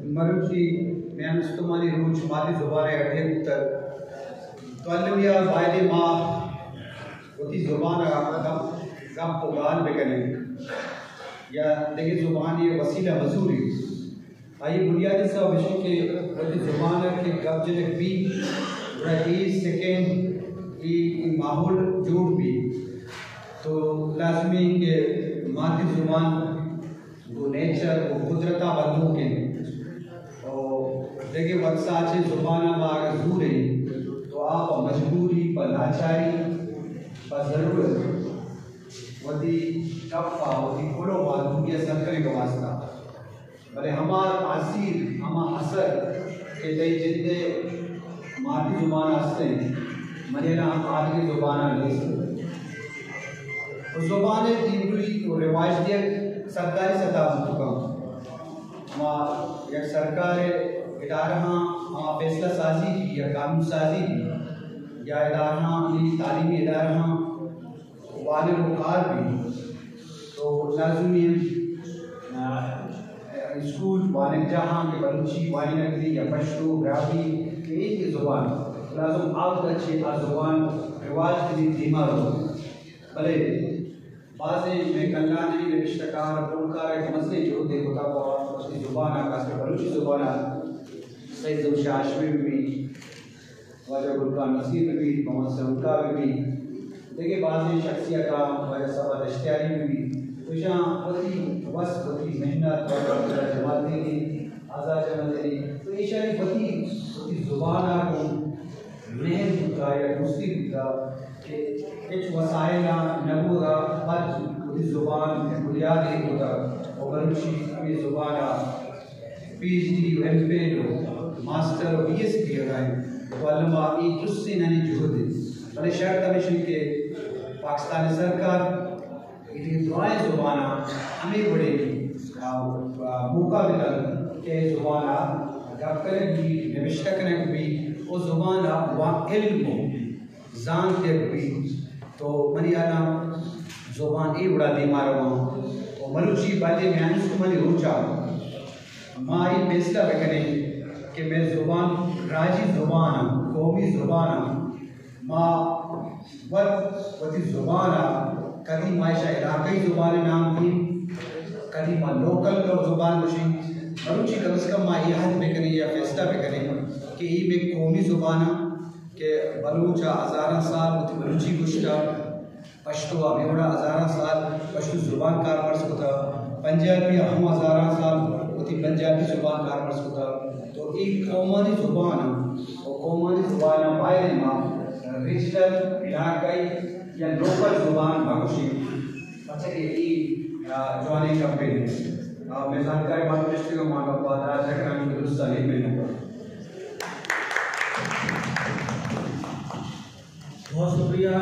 مروچی میان استمانی روچ مادری زبان ء اڈ ء بوتگ۔ تو المی ء بایدیں ما وتی زبان ء گپ، گپ و گال بکنیں یا دگہ زبانی ء وسیلہ مزوریں۔ آئی بنیادی سبب اش کہ وتی زبان ء کہ گپ جنگ بیت، گڑا اے سیکنڈ اے، اے ماحول جوڑ بیت، تو لازمی کہ مادری زبان گوں نیچر، گوں قدرت ء بندوک انت۔ و دگہ وتساچیں زبان ء ما اگاں زوریں تو آ پہ مجبوری، پہ لاچاری، پہ ضرورت وتی گپ ء وتی کل و مادوری ء سر کنگ ء واسطہ۔ بلے ہما تاثیر، ہما اثر کہ تئی جند ء مادری زبان ء است انت، منی ہیال ء آدگہ زبان ء نیست۔ و زبان ء دیمروئی و رواج دیگ سرکاری سطح ء بوت کنت۔ ہما یک سرکار ء ادارہاں ہما فیصلہ سازی بی یا قانون سازی بی یا ادارہاں، یعنی تعلیمی ادارہاں وانگ و کار بیت، تو لازمی انت، آ، اسکول وانگجاہاں کہ بلوچی وانگ بیت یا پشتو، براہوئی، کہ اے کہ زبان، لازم آ وھد ء چہ آ زبان رواج کنیت، دیما روت۔ بلے بازیں مئے کلانیں نبشتہ کار، پولکار ء کہ مزنیں جہدے کتگ پہ وتی زبان ء، خاص کر بلوچی زبان ء، سید ظہور شاہ ہاشمی بہ بیت، واجہ گل خان نصیر بہ بیت، محمد سلم کاہ بہ بیت، دگہ بازیں شخصیتاں، واجہ صبا دشتیاری بہ بیت، تو ایشاں وتی وس، وتی محنت، واجہ عبداللہ جمالدینی، آزاد جمالدینی، تو ایشانی وتی، وتی زبان ء گوں مہر بوتا یا دوستی بوتا کہ ہچ وسائل ء نہ بوتا، پد وتی زبان بنیادے کتا و بلوچی ہمے زبان ء پی ایچ ڈی و ایم فل و ماسٹر و بی ایس پی اگا انت، تو الما اے درستینانی جہد انت۔ بلے شرط ہمیش انت کہ پاکستان سرکار اے درائیں زباناں ہمے وڑیں، آ، آ، موقع بدنت کہ اے زبان ء گپ کنگ بی، نبشتہ کنگ بی، او زبان ء وا علم و زانت دیگ بیت، تو منی ہیالا زبان اے وڑا دیما رواں۔ و مروچی بلے میان استمانی روچا ما اے فیصلہ بکنیں کہ مئے زبان راجی زبان ء، قومی زبان ء، ما وت وتی زبان ء، کدی ما ایشاں علاقائی زبان ء نام دیں، کدی ما لوکل زبان گوشیں۔ مروچی کم از کم ما اے عہد بکنیں یا فیصلہ بکنیں کہ اے مئے قومی زبان ء کہ بلوچ ء ہزاراں سال وتی بلوچی گوشتہ، پشتو ء ہمے وڑا ہزاراں سال پشتو زبان کارمرز کتہ، پنجابی ء ہم ہزاراں سال وتی پنجابی زبان کارمرز کتہ۔ تو اے قومانی زبان ء و قومانی زبان ء باید ما ریجنل، علاقائی یا لوکل زبان مہ گوشیں، پرچا کہ اے، آ، جوانیں گپے نہ انت۔ آ، مئے زانتکاریں مات گوشتگ، ما گپ ء دراج نہ کناں، درستانی منت۔ بہت شکریہ۔